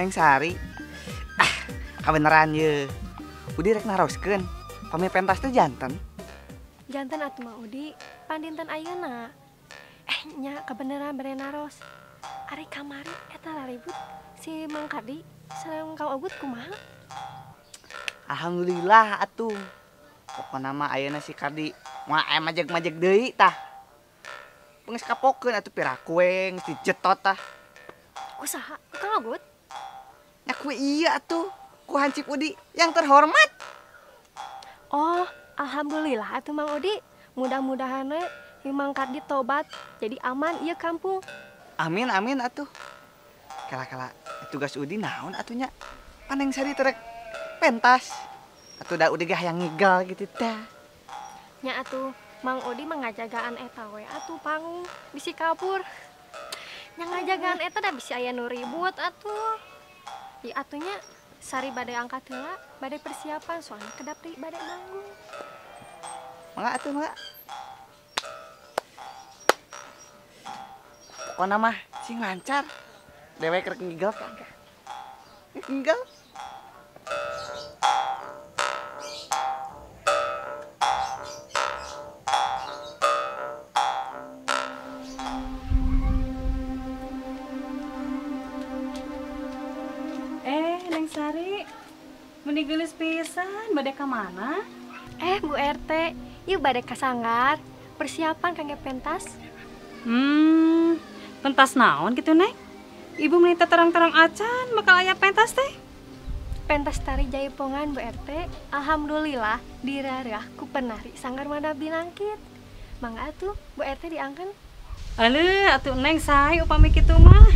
Neng Sari, ah, kabeneran ye. Udi rek naroskeun, pami pentas teh janten. Janten atuh mah Udi, pandinten ayeuna. Nya kabeneran bere naros. Ari kamari eta ribut si Mang Kardi sareng Kang Ogut kumaha? Alhamdulillah atuh. Pokona mah ayeuna si Kardi moal aya majeg-majeg deui tah. Geus kapokeun atuh piraku we geus dijetot tah. Ku saha? Ku Kang Ogut? Nya ku iya atuh, ku hansip Udi yang terhormat. Oh, alhamdulillah atuh Mang Udi. Mudah-mudahan we Mang Kardi tobat jadi aman ieu kampung. Amin amin atuh. Kala-kala tugas Udi naon atuh nya? Paneng Sari terek pentas. Atuh da Udi gah yang ngigal gitu tah. Nya atuh Mang Udi mah ngajagaan eta we atuh panggung bisi kabur. Nya ngajagaan eta da bisi aya nu ribut atuh. Ya atunya Sari badai angkat heula, badai persiapan soalnya kedap deui badai manggung. Mangga atuh mangga. Pokona mah sing lancar. Dewek rek ngigel kagak. Ngigel. Neng Sari, meni geulis pisan, bade ka mana? Bu RT, ieu bade ka sanggar, persiapan kangge pentas. Pentas naon gitu, Neng? Ibu meni terang-terang acan bakal aya pentas teh. Pentas tari jaipongan, Bu RT. Alhamdulillah dirarah ku penari Sanggar Mada Binangkit. Mangga atuh, Bu RT diangkeun. Aleuh, atuh Neng sae upami kitu mah.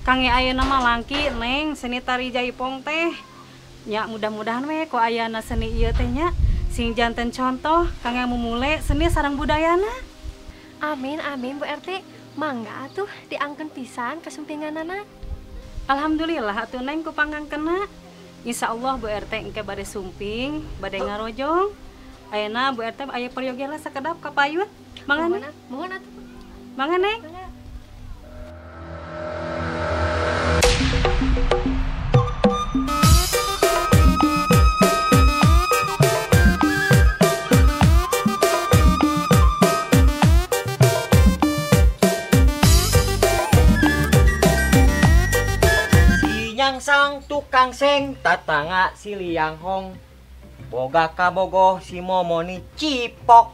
Kangge ayeuna mah langki Neng seni tari jaipong teh. Nya mudah-mudahan we ku ayana seni ieu teh nya sing janten contoh kangge mumule seni sareng budayana. Amin amin Bu RT. Mangga atuh diangkeun pisan kasumpinganana. Alhamdulillah atuh Neng ku pangangkeunna. Insyaallah Bu RT engke bade sumping, bade ngarojong. Ayeuna Bu RT aya peryogi lah sakedap ka payun. Mangga Neng. Mohon atuh. Mangga Neng. Sang tukang seng tatangga si Liang Hong boga kabogoh si Momoni cipok.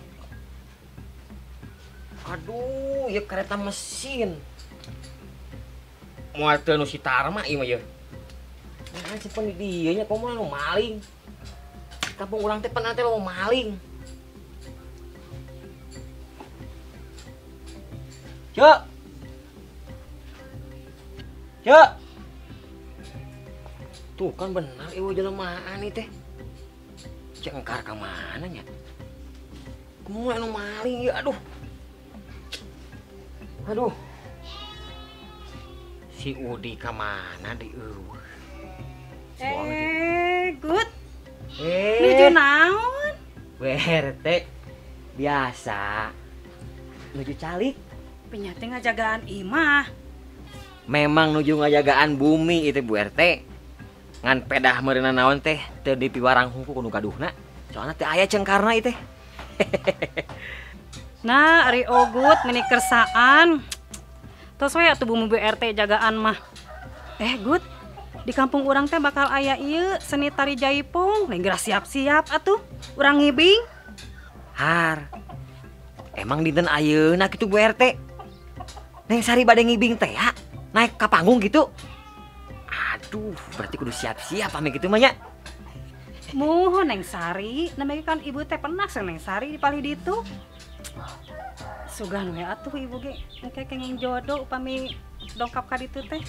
Aduh, ya kereta mesin. Moal teu nu si Tarma ieu mah yeuh. Nah, simpen di dieu nya komo nu maling. Kampung urang teh pernah teh lo maling. Cek. Cek. Tuh kan benar ieu jelemaan ieu teh. Cengkar ka mana nya? Kumaha anu maling ieu aduh. Aduh. Si Udi ka mana deui eueuh. Good. Nuju naon? WRT biasa. Nuju calik. Penyate ngajagaan imah. Memang nuju ngajagaan bumi itu Bu RT. Ngan pedah meureunna naon teh teu dipiwarang hungku kudu gaduhna. Soalna teu aya cengkarna ieu teh. Nah, ari Ogut meni kersaan. Tos we atuh bumi Bu RT jagaan mah. Gut, di kampung urang teh bakal aya ieu seni tari jaipong. Lain geura siap-siap atuh. Urang ngibing. Har. Emang dinten ayeuna kitu Bu RT. Neng Sari bade ngibing teh ya, naik ka panggung gitu. Aduh, berarti kudu siap-siap pamit gitu mah nya. Muhun Neng Sari, namanya kan ibu teh pernah sareng Neng Sari di palih ditu. Sugan we atuh ibu ge engke kenging jodoh upami dongkap ka ditu teh.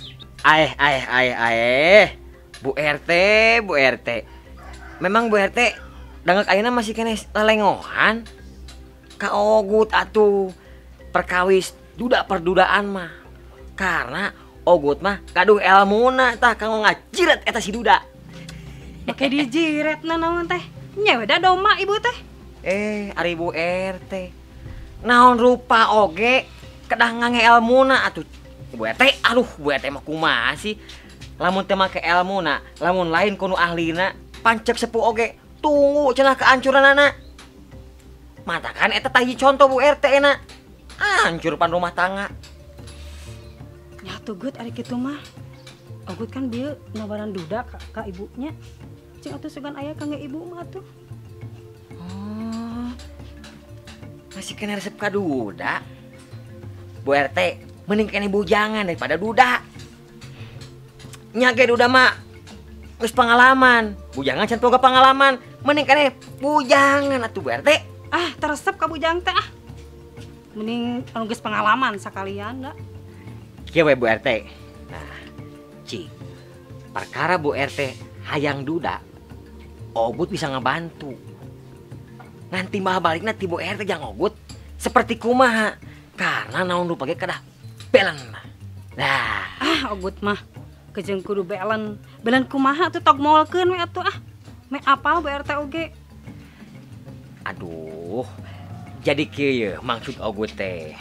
Aeh aeh aeh aeh. Bu RT, Bu RT. Memang Bu RT dangek ayeuna masih keneh lelengohan. Ka Ogut atuh perkawis duda perdudaan mah. Karena Ogut mah gaduh elmuna tah kanggo ngajiret eta si duda. Make dijiretna naon teh? Nya we da doma ibu teh. Ari Bu RT. Naon rupa oge kedah ngange elmuna atuh. Bu RT, aduh Bu RT mah kumaha sih? Lamun teu make elmuna, lamun lain ku nu ahlina, pancek sepuh oge tunggu cenah kehancuranana. Matakan eta tah hiji contoh Bu RT enak. Hancur pan rumah tangga. Nya atuh Gut ari kitu mah. Ogut kan bieu nawaran duda ka ibunya. Cing atuh sugan aya kangge ibu mah atuh. Oh. Masih kena resep ka duda. Bu RT, mending kene bujangan daripada duda. Nya ge duda mah geus pengalaman. Bujangan can boga pengalaman. Mending kene bujangan atuh Bu RT. Ah, teresep ka bujang teh ah. Mending anu geus pengalaman sakalian da. Kieu we Bu RT. Nah, cik. Perkara Bu RT hayang duda, Ogut bisa ngebantu. Nanti mah balikna ti Bu RT jang Ogut seperti kumaha. Karena naon rupa ge kedah belen. Nah, ah Ogut mah kejeng kudu belen. Belen kumaha atuh tog molkeun we atuh ah. Me apal Bu RT oge. Aduh, jadi kieu ye maksud Ogut teh.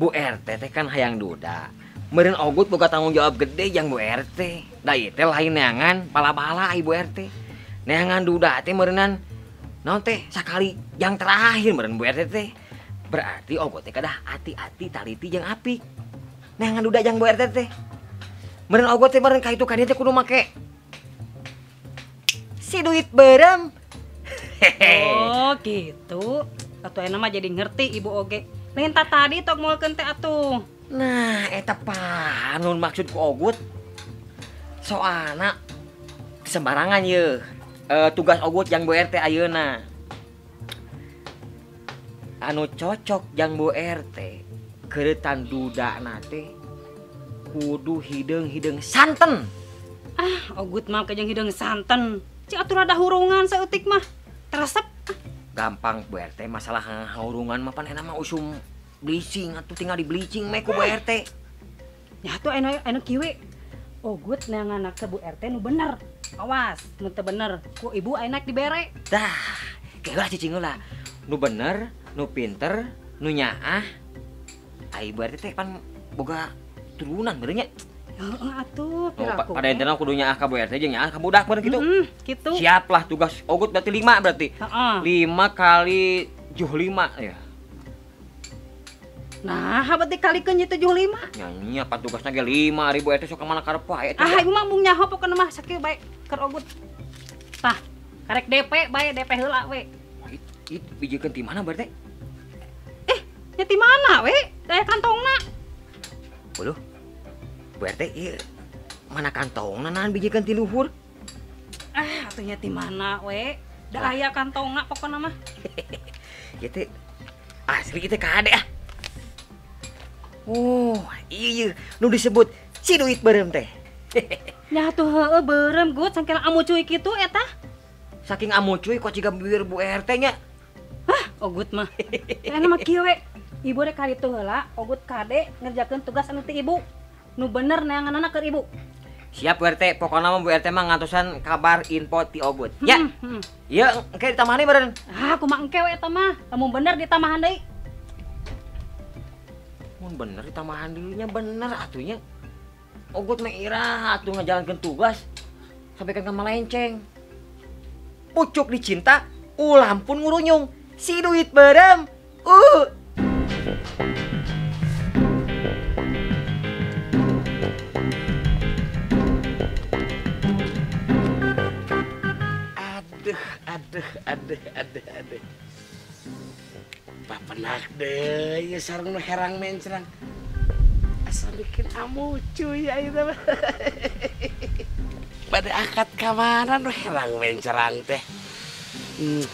Bu RT teh kan hayang duda. Meureun Ogut boga tanggung jawab gede jang Bu RT. Da ieu teh lain neangan bala-bala ibu RT. Neangan duda teh meureunan naon teh sakali yang terakhir meureun Bu RT teh. Berarti Ogut teh kedah hati-hati taliti jeung apik. Neangan duda jang Bu RT teh. Meureun Ogut teh meureun ka itu ka dieu teh kudu make si duit beureum. Oh gitu. Atuh ayeuna mah jadi ngerti ibu oge. Lain tadi tok molkeun teh atuh. Nah, eta panun maksud ku Ogut. Soalna sembarangan ye. Tugas Ogut jang Bu RT ayeuna. Anu cocok jang Bu RT keuretan dudana teh kudu hideung-hideung santen. Ah, Ogut mah kejeng hideung santen. Cik atuh rada hurungan saeutik mah. Teresep. Gampang Bu RT masalah hurungan mah pan enak mah usum bleaching atuh tinggal di bleaching meh ku Bu RT. Ya atuh anu kieu we. Ogut neangan ke Bu RT nu bener. Awas, mun teu bener ku ibu ayeuna dibere. Dah, keula cicing heula. Nu bener, nu pinter, nu nyaah. Ai Bu RT teh pan boga turunan meureun nya. Heeh atuh, piraku. Pada intina kudu nyaah ka Bu RT jeung nyaah ka budak meureun kitu. Kitu. Siap lah tugas Ogut berarti 5 berarti. Heeh. 5 kali 75 ya. Nah, berarti kalikeun 75. Nya nya pan tugasna ge 5 ari Bu RT sok ka mana karep wae. Ah, ibu mah mung nyaho pokona mah sakieu bae keur Ogut. Tah, karek DP bae DP heula we. It bijikeun ti mana Bu RT? Nya ti mana we? Daya kantongna. Waduh. Bu RT ieu mana kantongna nahan bijikeun ti luhur? Ah, atuh nya ti mana we? Da aya kantongna pokona mah. Ieu teh asli ieu teh kade ah. Oh, iya nu disebut si duit beureum teh. Nya atuh heueuh beureum Gut sangkela amucuy kitu eta. Saking amucuy kok ciga bibir Bu RT nya. Hah, Ogut mah. Eta mah kieu we. Ibu rek ka ditu heula, Ogut kade ngerjakeun tugas anu ti ibu. Nu bener neanganana keur ibu. Siap Bu RT, pokona mah Bu RT mah ngantosan kabar info ti Ogut. Ya. Ieu engke ditambahan deui meureun. Ah, kumaha engke we eta mah. Lamun bener ditambahan deui. Mun bener ditambahan deui nya bener atuh nya. Ogut mah iraha atuh ngajalankeun tugas sampai ka malenceng. Pucuk dicinta, ulam pun ngurunyung. Si duit beureum. Aduh, aduh, aduh, aduh, aduh. Papenak deui ieu sareng nu herang mencrang. Asa bikin amu cuy ayeuna mah. Bade akad ka mana nu herang mencrang teh? Ih,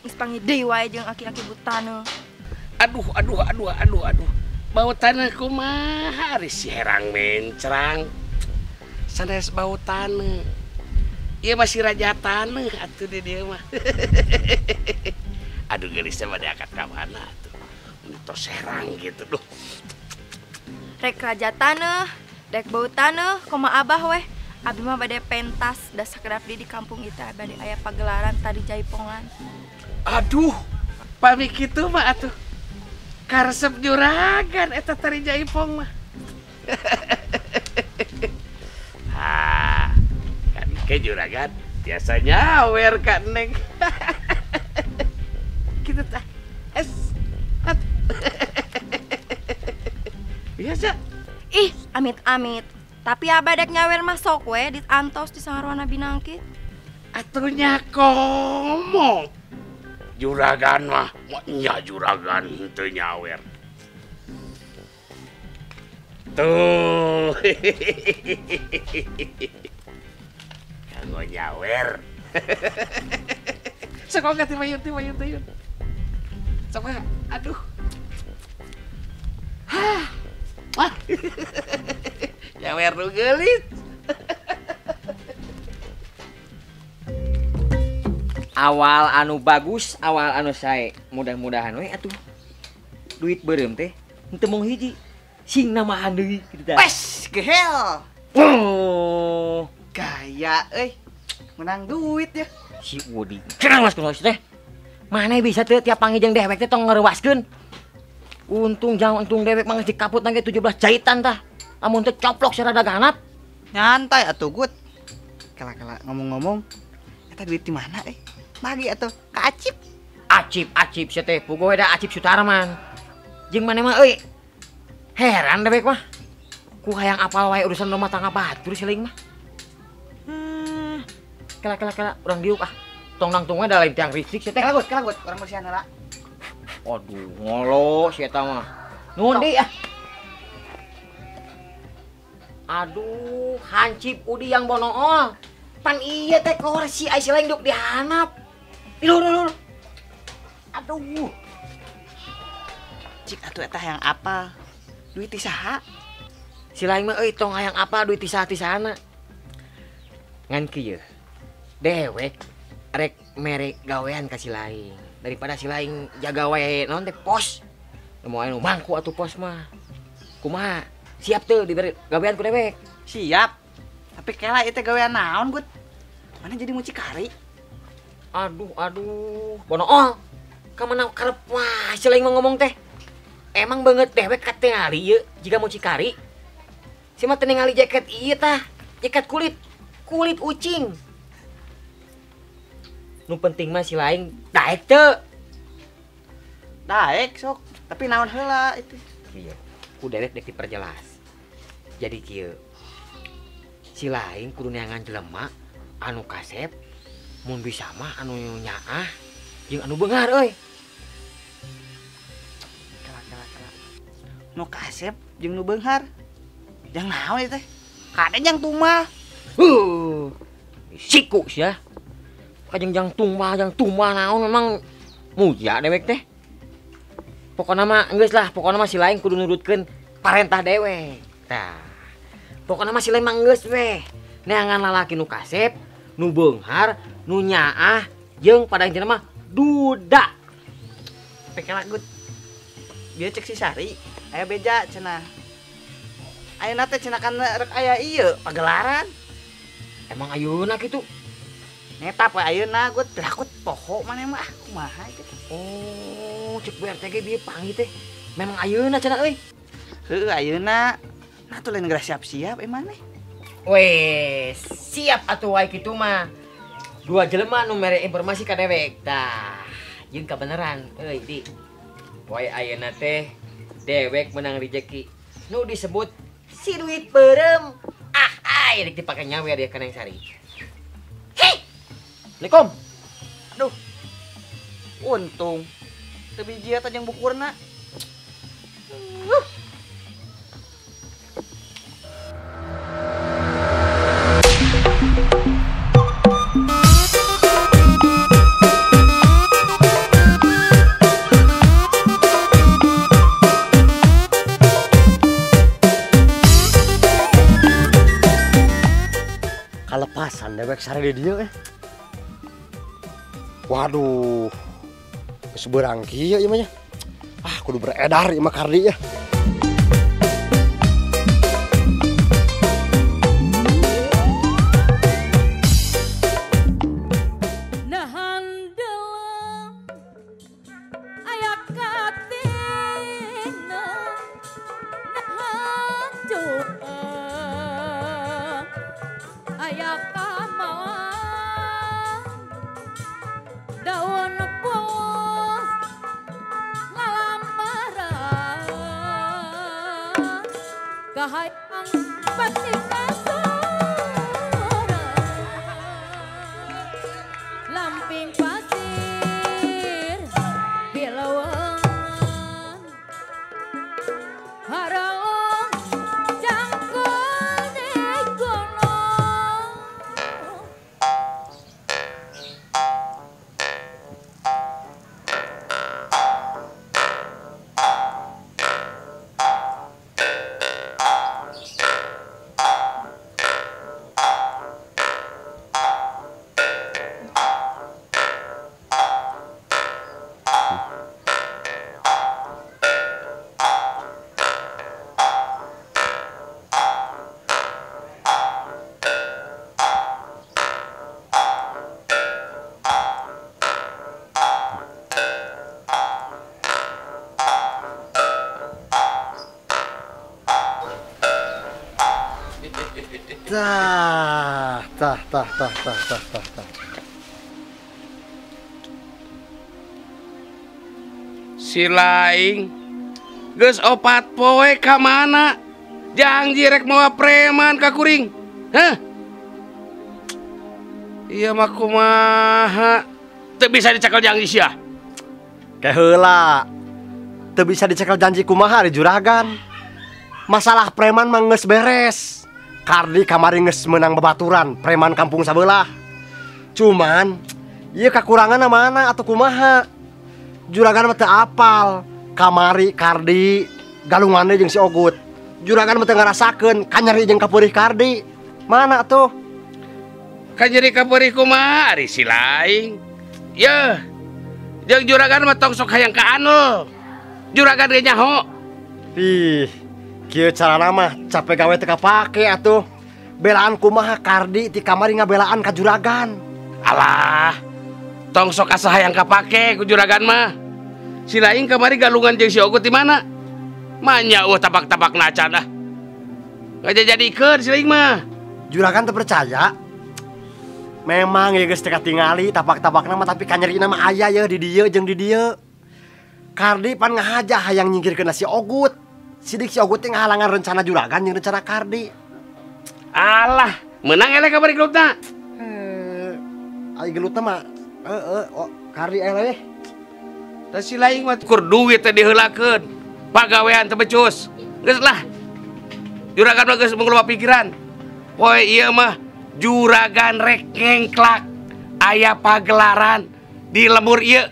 geus panggil deui wae jeung aki-aki butana. Aduh aduh aduh aduh aduh. Bau tanah kumaha ari si herang mencrang. Sanes bau tanah. Ieu masih raja tanah atuh di dieu mah. Aduh geulisnya bade akad ka mana atuh. Tos herang gitu duh. Rek raja tanah, rek bau tanah, koma abah weh. Abi mah bade pentas da sakedap di kampung itu bade aya pagelaran tari jaipongan. Aduh, pami kitu mah atuh. Karesep juragan eta tari jaipong mah. Ha, kan ke juragan biasa nyawer ka Neng. Kitu tah. Es. At. Biasa. Ih, amit-amit. Tapi abah dek nyawer mah sok we diantos di sangarwana binangkit. Atuh nya komo. Juragan mah nya juragan teu nyawer. Tuh. Kanggo nyawer. Sok ka timayun timayun timayun. Sok aduh. Hah. Wah. Nyawer nu geulis. Awal anu bagus, awal anu sae. Mudah-mudahan we atuh. Duit beureum teh henteu mung hiji. Sing namahan deui kitu tah. Wes, gehel. Oh, gaya euy. Menang duit ya. Si Udi. Cerang mas kuno teh. Mana bisa teh tiap panggil jeung dewek teh tong ngareuwaskeun. Untung jangan untung dewek mah geus dikaput nangge 17 jahitan tah. Amun teh coplok sarada ganap. Nyantai atuh gut. Kala-kala ngomong-ngomong eta duit di mana eh? Bagi atuh ka Acip. Acip Acip sia teh puguh da Acip Sutarman. Jeung maneh mah euy. Heran dewek mah. Ku hayang apal wae urusan rumah tangga batur si laing mah. Kala kala kala urang diuk ah. Tong nangtung we da lain tiang listrik sia teh. Kala gut, kala gut, urang bersihan heula. Aduh, ngolo si eta mah. Nuhun deui ah. Aduh, hancip Udi yang bonool. Pan iya teh kursi ai si laing duk dihanap. Lur lur. Aduh. Cik atuh eta hayang apa? Duit ti saha? Si laing mah euy tong hayang apa duit ti saha ti sahana. Ngan kieu. Dewek rek mere gawean ka si laing. Daripada si laing jaga wae naon teh pos. Moal nu mangku atuh pos mah. Kumaha? Siap tuh diberi gawean ku dewek. Siap. Tapi kela ieu teh gawean naon, Gut? Mana jadi mucikari? Aduh, aduh. Bonool. Ka mana karep wah si laing mah ngomong teh. Emang banget dewek katingali ieu jiga mucikari. Si mah teu ningali jaket ieu tah, jaket kulit. Kulit ucing. Nu penting mah si laing daek teu. Daek sok, tapi naon heula itu. Iya, ku dewek dek diperjelas. Jadi kieu. Si laing kudu neangan jelema anu kasep mun bisa mah anu nyaah jeung anu beunghar euy. Kala kala kala. Nu kasep jeung nu beunghar. Jang naon ieu teh? Kade jang tumah. Siku sia. Kajeng jang tumah naon memang muja dewek teh. Pokona mah geus lah, pokona mah si laing kudu nurutkeun parentah dewek. Tah. Pokona mah si laing mah geus weh. Neangan lalaki nu kasep, nu beunghar, nu nyaah, jeung pada intina mah duda. Pekela gut. Bieu cek si Sari, aya beja cenah. Ayeuna teh cenah kan rek aya ieu pagelaran. Emang ayeuna kitu? Netap we ayeuna gut, takut poho maneh mah kumaha kitu. Oh, cek Bu RT ge bieu panggih teh. Memang ayeuna cenah euy. Heueuh ayeuna. Nah tuh lain geura siap-siap maneh. Weh, siap atuh wae kitu mah. Dua jelema nu mere informasi ka dewek tah. Jeung kabeneran euy di. Poe ayeuna teh dewek menang rejeki. Nu disebut si duit beureum. Ah, ai rek dipake nyawer dia ka Neng Sari. Hei. Assalamualaikum. Aduh. Untung. Teu biji eta jeung bukurna. Kalepasan dewek sare di dieu eh. Waduh. Geus beurang kieu ieu mah nya. Ah, kudu beredar ieu mah Kardi ya. Nahan dalam aya katina nahan coba aya kamawan daun pos ngalamaran kahayang pasti kasora lamping pasir bilawan haralong jangkul di gunung. Tah, tah, tah, tah, tah, tah, tah, tah. Si laing geus opat poe ka mana? Janji rek mawa preman ka kuring. Hah? Ieu mah kumaha? Teu bisa dicekel janji sia. Ke heula. Teu bisa dicekel janji kumaha di juragan. Masalah preman mah geus beres. Kardi kamari geus meunang babaturan preman kampung sabelah. Cuman ieu kakurangan mana atau kumaha? Juragan mah teu apal. Kamari Kardi galunganna jeung si Ogut. Juragan mah teu ngarasakeun kanyeri jeung kapeurih Kardi. Mana tuh? Kanyeri kapeurih kumaha ari si laing? Yeuh. Jeung juragan mah tong sok hayang ka anu. Juragan ge nyaho. Ih, kieu carana mah capek gawe teu kapake atuh. Belaan kumaha Kardi ti kamari ngabelaan ka juragan. Alah. Tong sok asa hayang kapake ku juragan mah. Si laing kamari galungan jeung si Ogut di mana? Manya eueuh tapak-tapak nacan ah. Ngajadikeun si laing mah. Juragan teu percaya. Memang ya geus teu katingali tapak-tapakna mah tapi kanyerina mah aya yeuh di dieu jeung di dieu. Kardi pan ngahaja hayang nyingkirkeun si Ogut. Sidik si Ogut teh ngahalangan rencana juragan jeung rencana Kardi. Alah, menang eleh kamari gelutna. Ai gelutna mah heeh, oh, Kardi eleh. Tah si laing mah kur duit teh diheulakeun. Pagawean teu becus. Geus lah. Juragan mah geus mangloba pikiran. Poe ieu mah juragan rek ngengklak aya pagelaran di lembur ieu.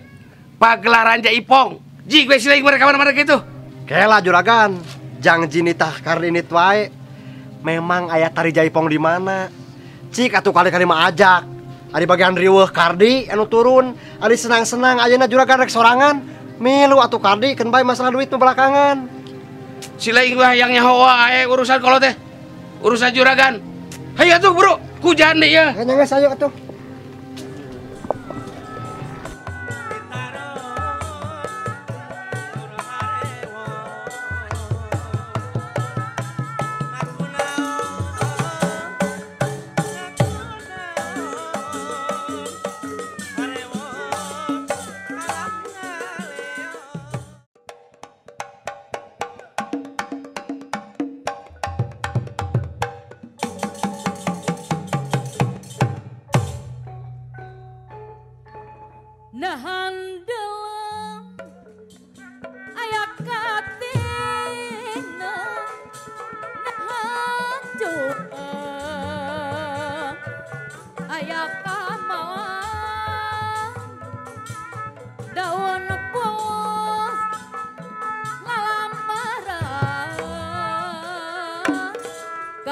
Pagelaran Jaipong. Jig we si laing mereka mana-mana kitu. Kela juragan, jang jinitah Kardi init wae. Memang aya tari Jaipong di mana? Cik atuh kali-kali mah ajak. Ari bagian riweuh Kardi anu turun, ari senang-senang ayeuna juragan rek sorangan. Milu atuh Kardi keun bae masalah duit mah belakangan. Si laing mah hayang nyaho wae urusan kolot teh. Urusan juragan. Hayu atuh bro, hujan deui ya. Nya geus ayo atuh.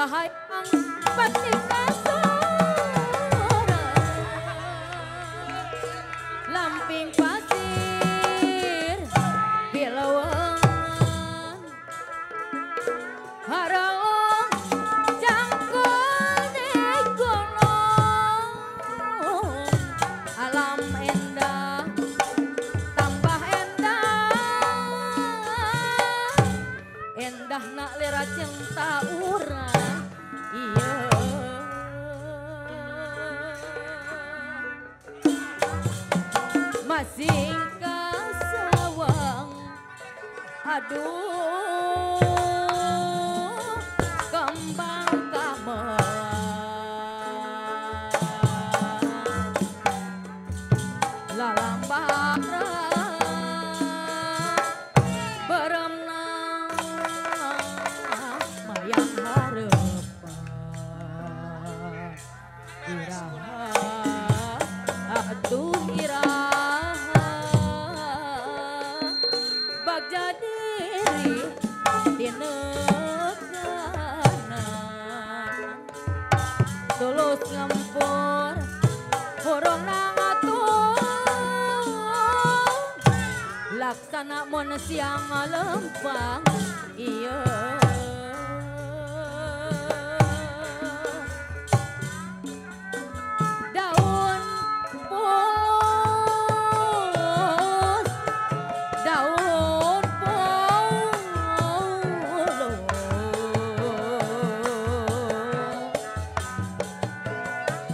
Kahayang pasti kasora lamping pasir bilawan haralong jangkul di gunung alam endah tambah endah endah nak lera cinta urang. Iya masing kasawang aduh kembang kamelang lalambara beremna mayang harepan iraha atuh iraha bagja diri tinegana tulus ngempur hurung nangatung laksana mun siang lempang iya. Daun pus, daun pulung,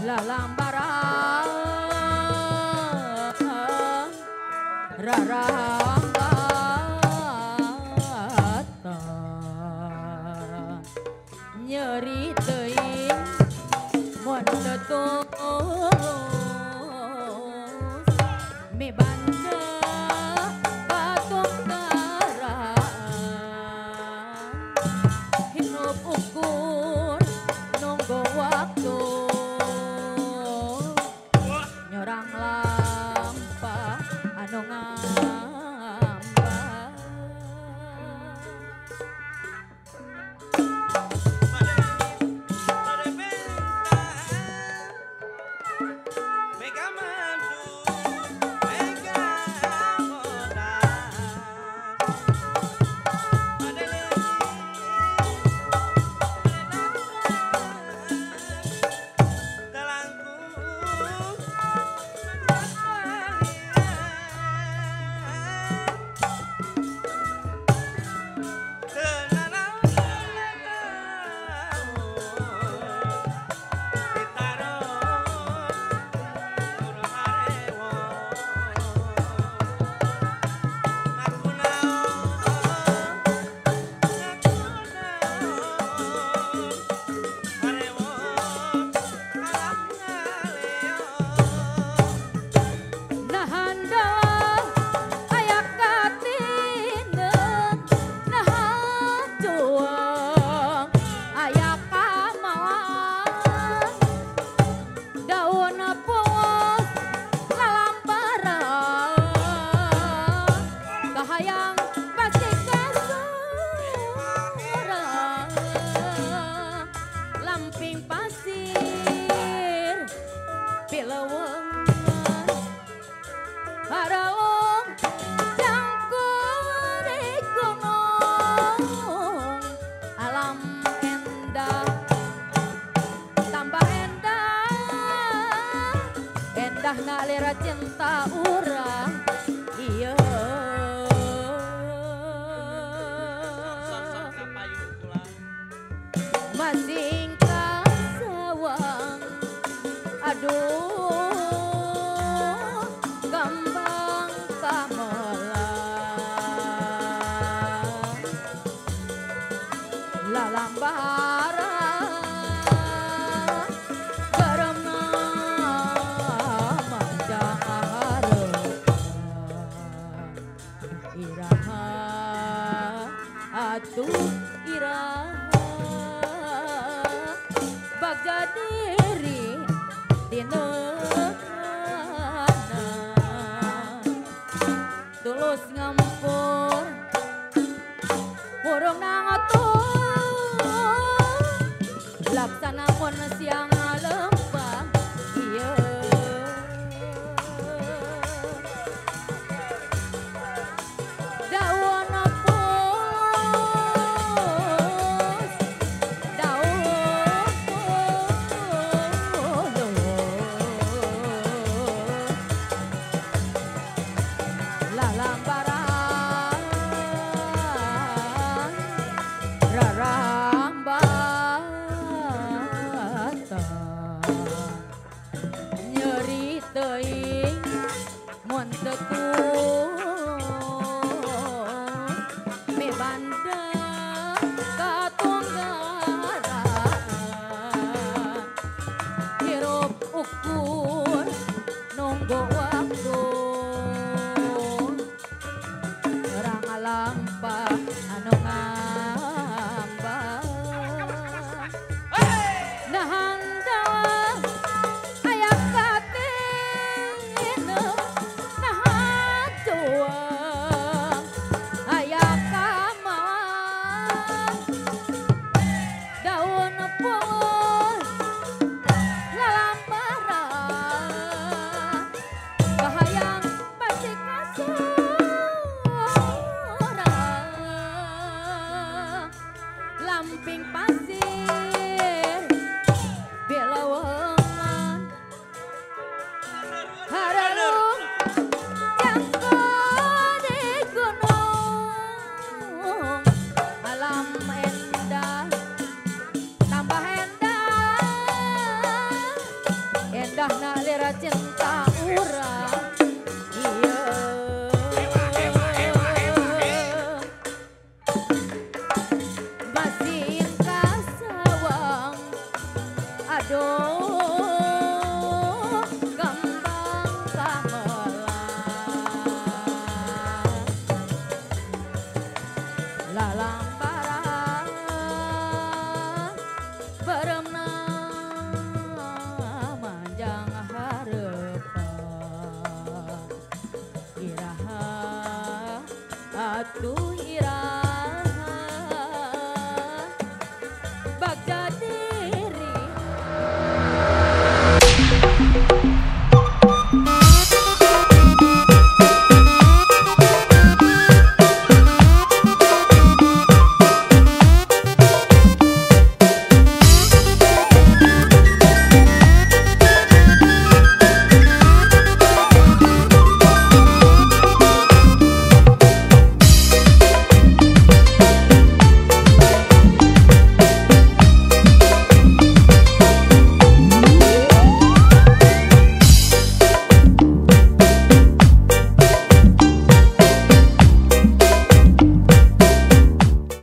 lalambara rarambata nyeri teuing mun teu tulus mibanca patungkaran hirup ukur nunggu waktu nyorang lampa anu ngamba. Cinta urang iya masing kasawang aduh kembang kamelang lalambara iraha atuh iraha bagja diri tinekana tulus ngampur hurung nangatung Laksana mun siang lempang ieu daun pulus daun pulus lalambaran rarambatan nyeri teuing mun teu me bandeng katunggaran hirup ukur nunggu waktu rang lampah anu ngambang nahan dawa aya katina nahan tuang aya kamang daun pulus lalambaran kahayang pasti kasorang lamping pasir belawangan hararung jangko di gunung alam endah tambah endah endah nalira cinta urang ieu masih kasawang aduh kembang kamelang lalambaran beremna manjang hareupan iraha atuh.